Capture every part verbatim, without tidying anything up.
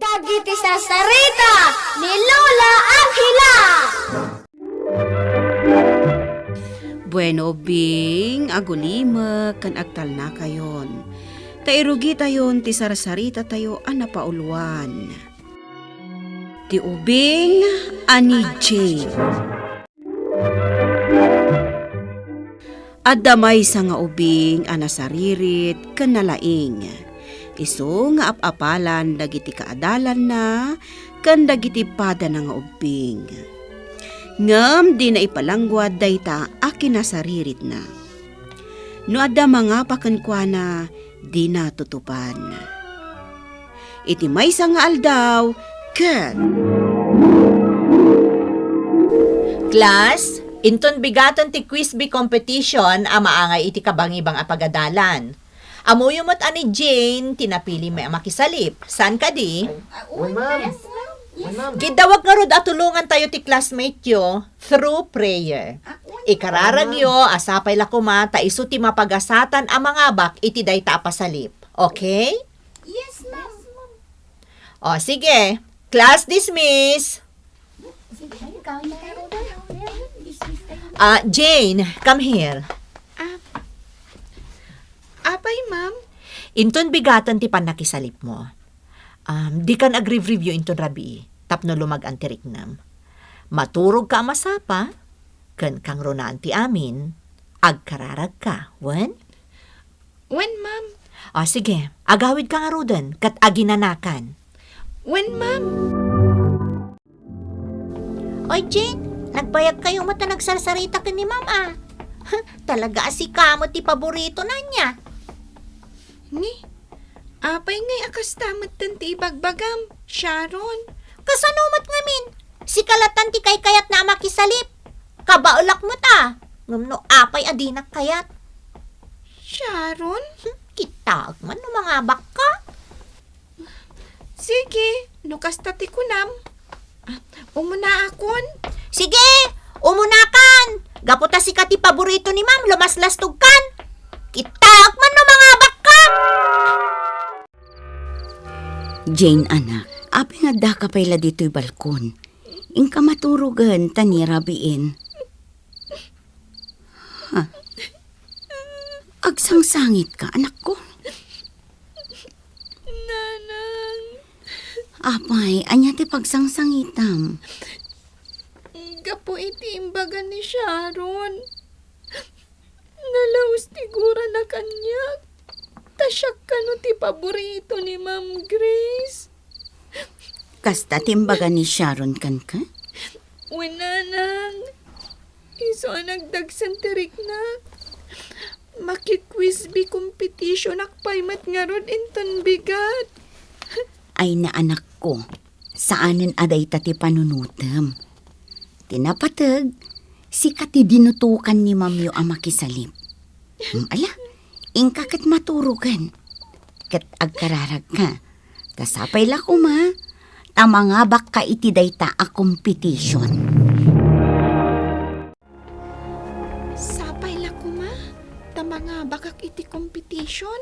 Dagiti sarsarita ni Lola Angela. Bueno, ubbing, agulimek ken agtalnakayon. Ta irugitayon ti sarsaritatayo a napauluan. Ti ubing a ni Jane. Adda maysa nga ubing a nasaririt ken nalaing. Isu nga ap-apalan dagiti kaadalanna ken dagiti padana nga ubbing. Ngem dina ipalangguad dayta a kinasariritna. No adda mangapa kenkuana, dina tutupan. Iti maysa nga aldaw, ket Class, inton bigaten ti quiz bee competition a maangay iti kabangibang a pagadalan. Ammoyo met a ni Jane ti napili met a makisalip. Saan kadi? Wen, ma'am. Wen, ma'am. Giddawag ngarud a tulongantayo ti classmate yo through prayer. Ikararagyo a sapay la koma ta isu ti mapagasatan a mangabak iti dayta a pasalip. Okay? Yes, ma'am. O, sige. Class dismiss. Ah, Jane, come here. Ah, apay, ma'am? Inton bigaten ti pannakisalipmo. Um, dikan agrevrievyo inton rabii tapno lumag-an ti riknam. Maturogka a masapa, ken kangrunaan ti amin, agkararagka, wen? Wen, ma'am. O, sige. Agawidka ngaruden ket aginanakan. Wen, ma'am. Oy, Jane, nagbayag kayo met a nagsarsarita ken ni Ma'am, a. Talaga a sika met ti paboritona, ania? Ni, apay ngay a kasta metten ti ibagbagam, Sharon? Kasano met ngamin? Sika latan ti kaykayatna a makisalip. Kabaelak met a. Ngem no apay a dinak kayat? Sharon? Hmm, kitaek man no mangabakka. Sige, no kasta ti kunam. Ah, umunaakon? Sige, umunakan! Gapu ta sika ti paborito ni Ma'am, lumaslastogkan. Kitaek man no mangabakka! Jane, anak, apay nga addaka pay la ditoy balkon? Inka maturogen ta ni rabiin. Ha? Agsangsangitka, anakko? Nanang. Apay, ania ti pagsangsangitam? Gapu iti imbaga ni Sharon. Nalaus ti gurana kaniak. Ta siak kano ti paborito ni Ma'am Grace. Kasta ti imbaga ni Sharon kenka? Wen, nanang. Isu a nagdagsen ti riknak. Maki-quiz bee competitionak pay met ngarud inton bigat. Ay, anakko, saanen a dayta ti panunotem. Ti napateg, sika ti dinutokan ni Ma'am yo a makisalip. Hmm, ala, inka ket maturogen. Ket agkararagka, ta sapay la koma, ta mangabakka iti dayta a competition. Sapay la koma, ta mangabakak iti competition.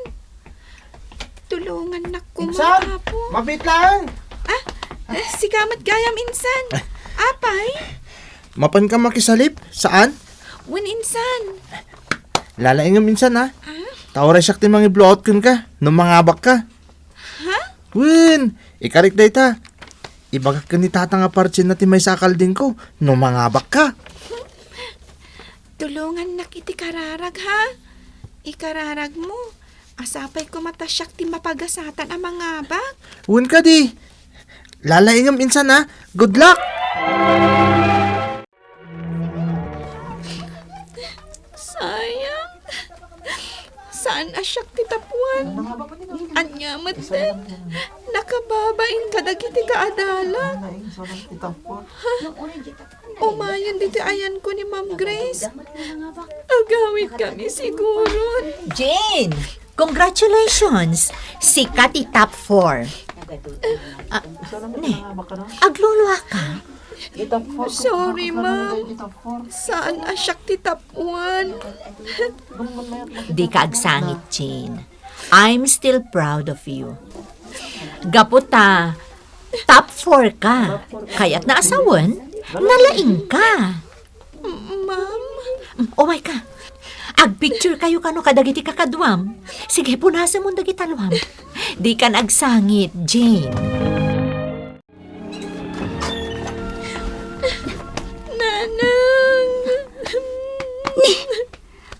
Tulongannak koma, Insan! Apo. Mabiit laeng! Ah, eh, sika met gayam, Insan. Apay? Mapanka makisalip? Saan? Wen, Insan. Lalaingem, Insan, ha? Ah? Ta uray siak ti mangi-blowout kenka, no mangabakka. Ha? Wen, ikarik dayta. Ibagak ken ni Tata nga parsienna ti maysa a kaldingko, no mangabakka. Tulongannak iti kararag, ha? Ikararagmo. Sapay koma ta siak ti mapagasatan a mangabak. Wen kadi. Lalaingem, Insan, ha? Good luck! Sayang. Saan a siak ti tapuan? Ania met den? Nakababain kadagiti kaadalan. Umayen ditoy ayanko ni Ma'am Grace. Agawidkami siguron. Jane, congratulations! Sika ti top four. Ah, ne, agluluaka? Sorry, ma'am. Saan a siak ti tapuan. Dika agsangit, Jane. I'm still proud of you. Gapu ta, Top four ka. Kayatna a sawen, nalaing ka. Ma'am? Umay ka. Agpicture kayo kano kadagiti kakaduam. Sige, punasemon dagiti talwam. Dikan agsangit, Jane. Nanang! Ni,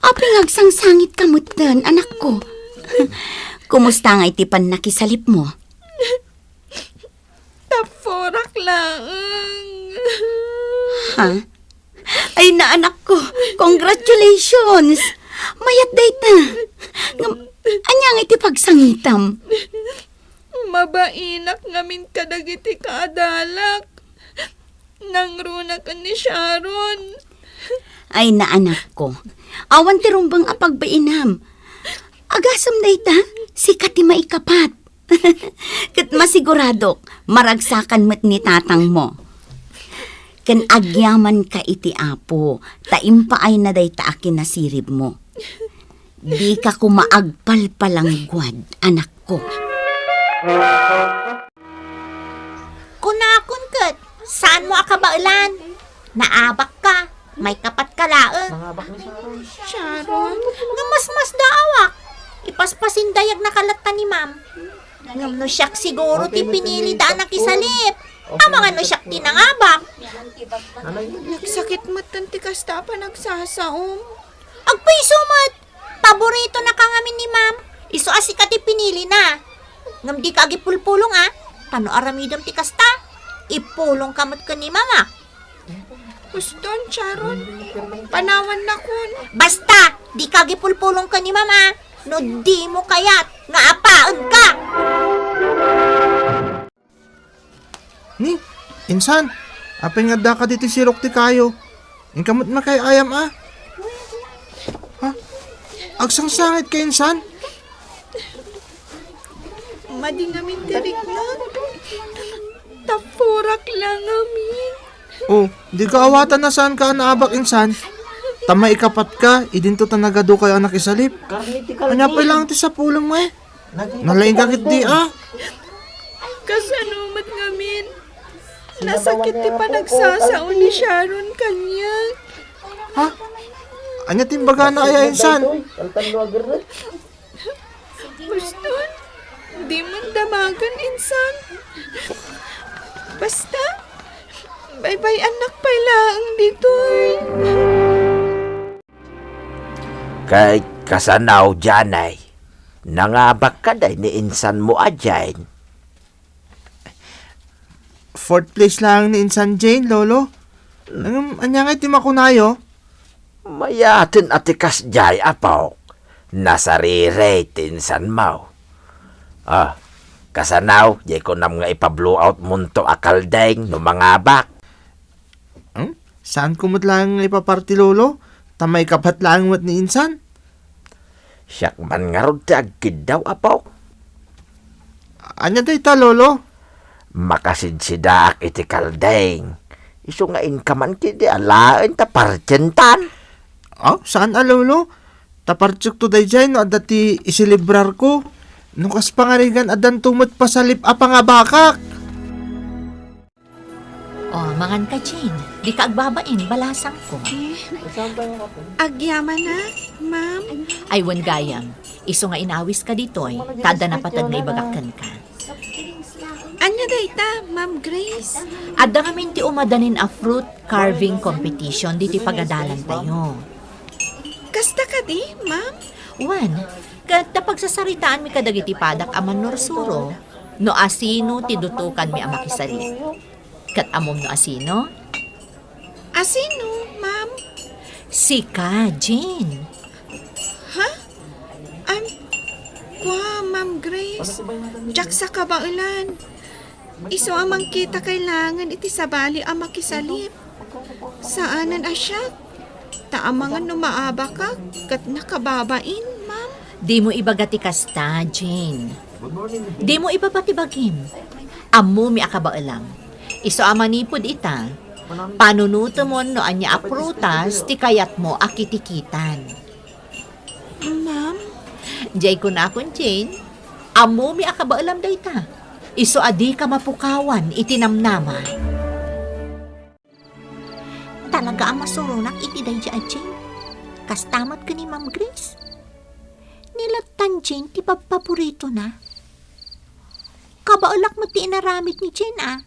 apay nga agsangsangitka metten, anakko? Kumusta ngay ti pannakisalipmo? Tapforak laeng. Ha? Ay, naanakko, congratulations! Mayat dayta. Ngem, ania ngay ti pagsangitam? Mabainak ngamin kadagiti kaadalak. Nangruna ken ni Sharon. Ay, naanakko. Awan ti rumbeng a pagbainam. Agasem dayta, sika ti maikapat. Ket masiguradok, maragsakan met ni tatangmo. Ken agyamanka iti Apo, ta impaayna dayta a kinasiribmo. Dika koma agpalpalangguad, anakko. Kunakon ket, saanmo a kabaelan? Naabakka, maikapatka laeng. Sharon? Nga masmasdaawak. Ipaspasindayagna kalatta ni Ma'am. Ngem no siak siguro ti pinilida a nakisalip, amangan no siak ti nangabak. Nagsakit metten ti kasta a panagsasaom. Agpayso met! Paboritona ka ngamin ni Ma'am. Isu a sika ti pinilina. Ngem dika agipulpulong, a. Ta no aramidem ti kasta, ipulongka met ken ni Mama. Uston, Sharon. Panawannakon. Basta, dika agipulpulong ken ni Mama. No dimo kayat nga apaenka. Ni, insan, apay nga addaka ditoy sirok ti kayo? Inka met makay-ayam, a? Ha? Agsangsangitka, insan? Madi ngamin ti riknak. Tapforak la ngamin. O, dika awatan a saanka a naabak, insan. Ta maikapatka, idinto ta nagadu kayo a nakisalip. Ania pay laeng ti sapulem, e? Nalaingka ketdi, a? Kasano met ngamin? Nasakit ti panagsasao ni Sharon kaniak. Ha? Ania ti imbagana aya, insan? Uston, dimon damagen, insan. Basta, baybay-annak pay laeng ditoy. Ket kasano, Janay? Nangabak kadi ni insanmo a Jane? Fourth place laeng ni insan Jane, Lolo. Ngem, ania ngay ti makunayo? Mayaten a ti kasdiay, apok. Nasariri ti insanmo. Ah, kasano, diay kunam nga ipa-blowout monto a kaldeng no mangabak? Hmm? Saanko met laeng nga ipaparti, Lolo, ta maikapat laeng met ni insan. Siak man ngarud ti agkiddaw, apok. Ania dayta, Lolo? Makasidsidaak iti kaldeng. Isu nga inka man ketdi alaen ta partientan. Ah, saan a, Lolo? Ta partiekto daydiay no adda ti iselebrarko. No kas pangarigan, addanto met pasalip a pangabakak. O, mangan ka, Jane. Dika agbabain, balasangko. Eh, agyaman a, ma'am. Ay, wen gayam. Isu nga inawiska ditoy, ta adda napateg nga ibagak kenka. Ania dayta, Ma'am Grace? Adda ngamin ti umadanin a fruit carving competition ditoy pagadalantayo. Kasta kadi, ma'am? Wen, ket ta pagsasaritaanmi kadagiti padak a mannursuro, no asino ti dutokanmi a makisalip. Ket ammom no asino? Asino, ma'am? Sika, Jane. Ha? Am, kua, Ma'am Grace. Diak sa kabaelan. Isu a mangkita kailangan iti sabali a makisalip. Saanen a siak. Ta amangan no maabakak ket nakababain, ma'am. Dimo ibaga ti kasta, Jane. Dimo ibaba ti bagim. Ammomi a kabaelam. Isu a manipud ita, panunotemon no ania a prutas ti kayatmo a kitikitan. Ma'am? Jay kunakon, Jane. Ammomi a kabaelam dayta. Isu a dika mapukawan iti namnama. Talaga a masuronak iti daydi a Jane. Kasta met ken ni Ma'am Grace. Ni lattan Jane ti pabpaboritona. Kabaelak met ti inaramid ni Jane a.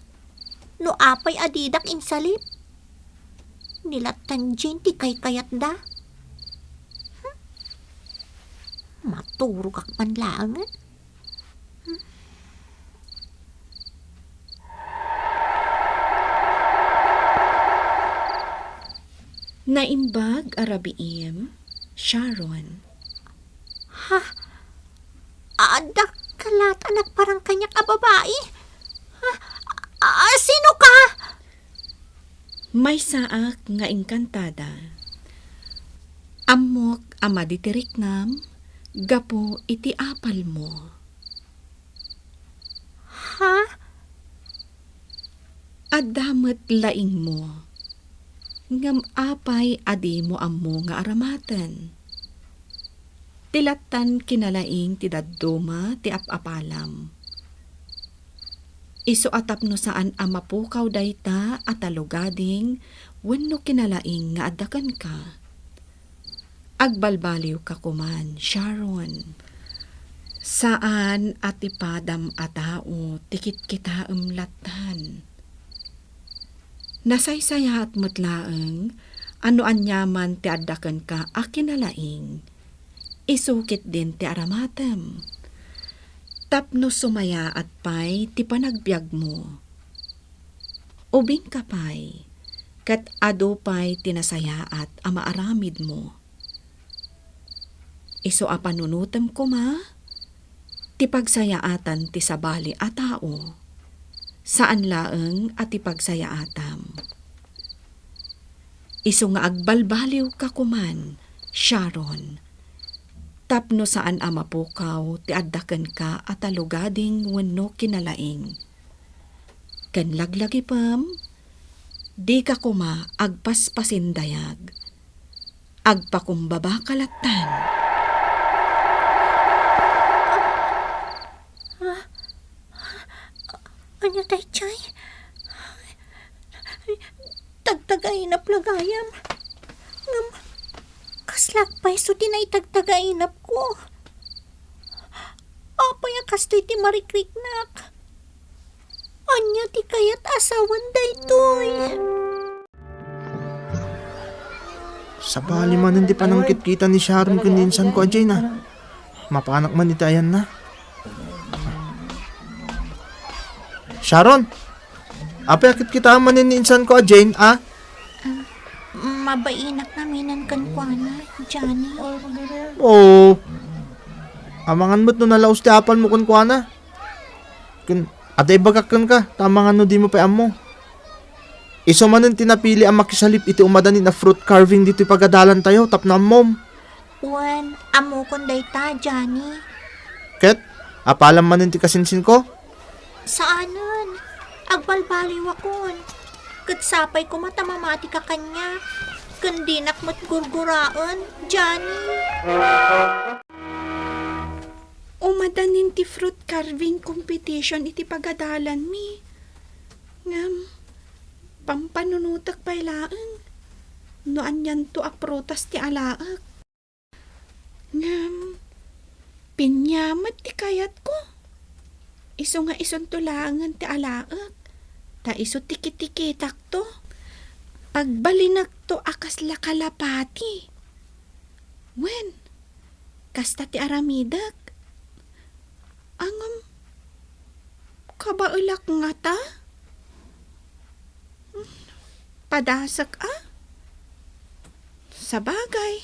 No apay a didak insalip. Ni lattan Jane ti kaykayatda. Hmm. Maturogak man laengen. Naimbag a rabiim, Sharon. Ha? Adda ka latta a nagparang kaniak a babai? Ha? A, a, sino ka? Maysaak nga engkantada. Ammok a madi ti riknam gapu iti apalmo. Ha? Adda met laingmo. Ngem apay a dimo ammo nga aramaten? Ti lattan kinalaing ti dadduma ti ap-apalam. Isu a tapno saan a mapukaw dayta a talugading wenno kinalaing nga adda kenka. Agbalbaliwka koman, Sharon. Saan a ti padam a tao ti kitkitaem lattan. Nasaysayaat met laeng a no aniaman ti adda kenka a kinalaing, isu ketdin ti aramatem. Tapno sumayaat pay ti panagbiagmo. Ubingka pay, ket adu pay ti nasayaat a maaramidmo. Isu a panunotem koma, ti pagsayaatan ti sabali a tao, saan laeng a ti pagsayaatam. Isu nga agbalbaliwka koman, Sharon, tapno saan a mapukaw ti adda kenka a talugading wenno kinalaing. Ken laglagipem, dika koma agpaspasindayag. Agpakumbabaka lattan. Ah, ania daytoy? Tagtagainap la gayam. Ngem, kaslak pay isu ti naitagtagainapko? Apay a kastoy ti marikriknak? Ania ti kayat a sawen daytoy? Sabali manen ti panangkitkita ni Sharon ken ni insanko a Jane, a. Mapanak man iti ayanna. Sharon! Apay a kitkitaem manen ni insanko a Jane, a? Ah, mabainak naminen kenkuana, Johnny. Oo. Amangan met no nalaus ti apalmo kenkuana. Ken, adda ibagak kenka, ta amangan no dimo pay ammo. Isu manen ti napili a makisalip iti umadanin a fruit carving ditoy pagadalantayo tapno ammom. Wen, ammokon dayta, Johnny. Ket, apalam manen ti kasinsinko? Saanen. Agbalbaliwakon. Ket sapay koma ta mamatika kaniak. Ken dinak met gurguraen, Johnny. Umadanin ti fruit carving competition iti pagadalanmi. Ngem, pampanunotek pay laeng no anianto a prutas ti alaek. Ngem, pinia met ti kayatko. Isu nga isunto laengen ti alaek, ta isu ti kitikitakto. Pagbalinekto a kasla kalapati. Wen, kasta ti aramidek. Ngem, kabaelak ngata? Padasek a? Sabagay,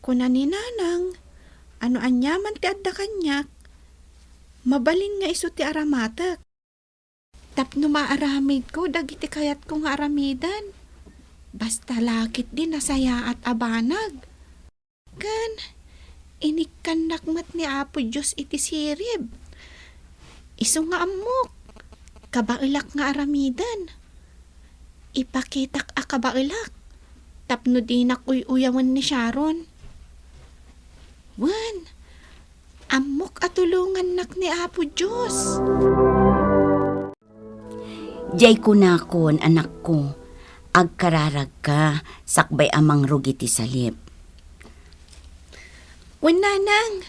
kuna ni Nanang, no aniaman ti adda kaniak, mabalin nga isu ti aramatek. Tapno maaramidko dagiti kayatko nga aramiden. Basta la ketdi nasayaat a banag. Ken inikkannak met ni Apo Dios iti sirib. Isu nga ammok, kabaelak nga aramiden. Ipakitak a kabaelak tapno dinak uy-uyawen ni Sharon. Wen, ammok a tulongannak ni Apo Dios. Diay kunakon, anakko, agkararagka sakbay a mangrugi ti salip. Wen, nanang,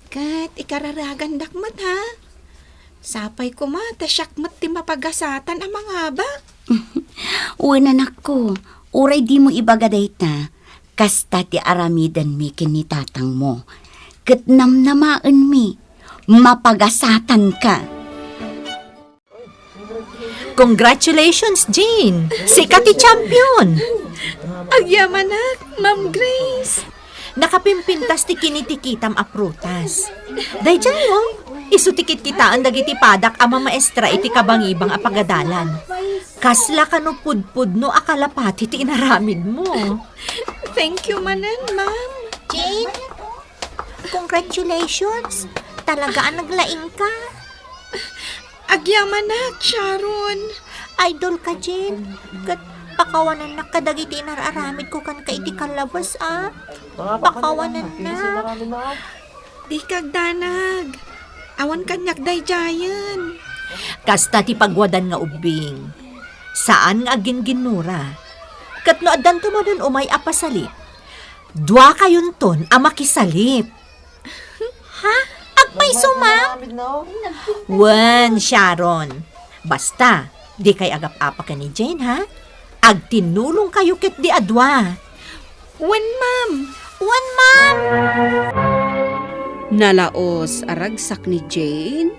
ket ikararagandak met, ha? Sapay koma ta siak met ti mapagasatan a mangabak. Wen, anakko, uray dimo ibaga dayta, kasta ti aramidenmi ken ni tatangmo. Ket namnamaenmi, mapagasatanka. Congratulations, Jane! Sika ti champion! Agyamanak, Ma'am Grace! Nakapimpintas ti kinitikitam a prutas. Daydiay, oh, isu ti kitkitaen dagiti padak a mamaestra iti kabangibang a pagadalan. Kasla kano pudpudno a kalapati ti inaramidmo. Thank you manen, ma'am. Jane, congratulations! Talaga a naglaingka. Agyamanak, Sharon. Idol ka, Jane. Ket pakawanannak kadagiti inar-aramidko kenka iti kalabas, a. Pakawanannak. Dika agdanag. Awan kaniak daydiayen. Kasta ti pagwadan nga ubbing. Saan nga agginginnura. Ket no addanto manen umay a pasalip, duakayonton a makisalip. Ha? Agpayso, ma'am? Wen, Sharon. Basta, dikay agap-apa ken ni Jane, ha? Agtinnulongkayo ketdi a dua. Wen, ma'am. Wen, ma'am. Nalaos a ragsak ni Jane,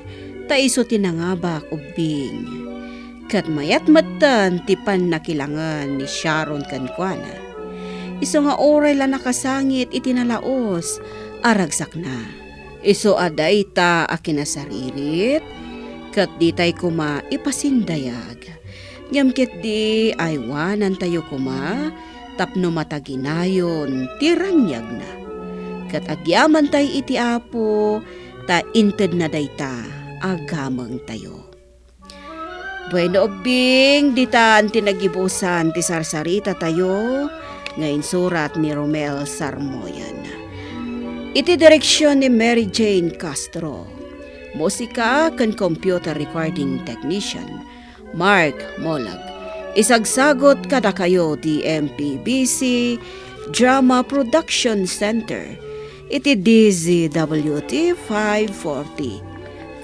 ta isu ti nangabak ubbing. Ket mayat metten ti pannakilangen ni Sharon kenkuana. Isu nga uray la nakasangit iti nalaos a ragsakna. Isu a dayta a kinasaririt, ket ditay koma ipasindayag. Ngem ketdi aywanantayo koma tapno mataginayon ti raniagna. Ket agyamantay iti Apo, ta intedna dayta a gamengtayo. Bueno, ubbing, ditan ti nagibusan ti sarsaritatayo nga insurat ni Romel Sarmoyan. Iti direksion ni Mary Jane Castro. Musika ken computer recording technician, Mark Molag. Isagsagot kadakayo ti M P B C Drama Production Center iti D Z W T five forty.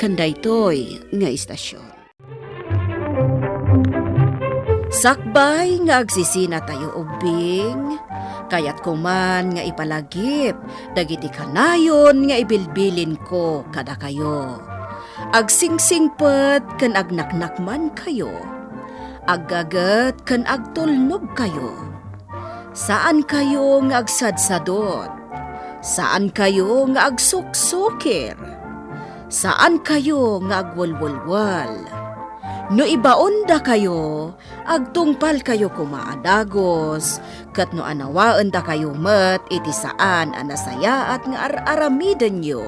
Ken daytoy nga istasyon. Sakbay nga agsisinatayo ubbing, kayatko man nga ipalagip dagiti kanayon nga ibilbilinko kadakayo. Agsingsingpet ken agnaknakmankayo. Aggaget ken agtulnogkayo. Saankayo nga agsadsadot. Saankayo nga agsuksukir. Saankayo nga agwelwelwel. No ibaondakayo, agtungpalkayo koma a dagus, ket no anawaendakayo met iti saan a nasayaat nga ar-aramidenyo,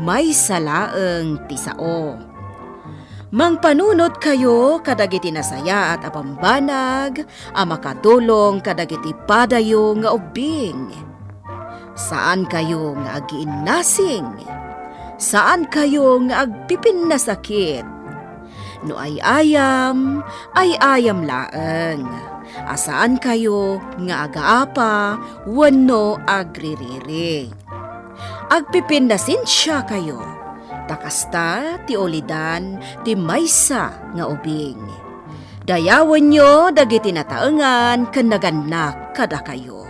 maysa laeng ti sao. Mangpanunotkayo kadagiti nasayaat a bambanag a makatulong kadagiti padayo nga ubbing. Saankayo nga agiinnasing. Saankayo nga agpipinnasakit. No ay-ayam, ay-ayam laeng. A saankayo nga agaapa wenno agririri. Agpipinnasensiakayo, ta kasta ti ulidan ti maysa nga ubing. Dayawenyo dagiti nataengan ken nagannak kadakayo.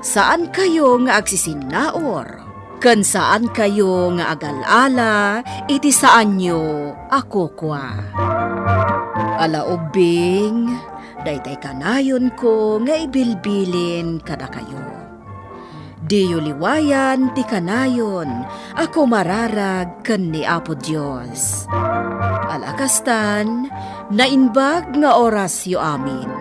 Saankayo nga agsisinnaur, ken saankayo nga agal-ala iti saanyo a kukua. Ala ubbing, daytay kanayonko nga ibilbilin kadakayo. Diyo liwayan ti kanayon a kumararag ken ni Apo Dios. Ala kastan, naimbag nga orasyo amin.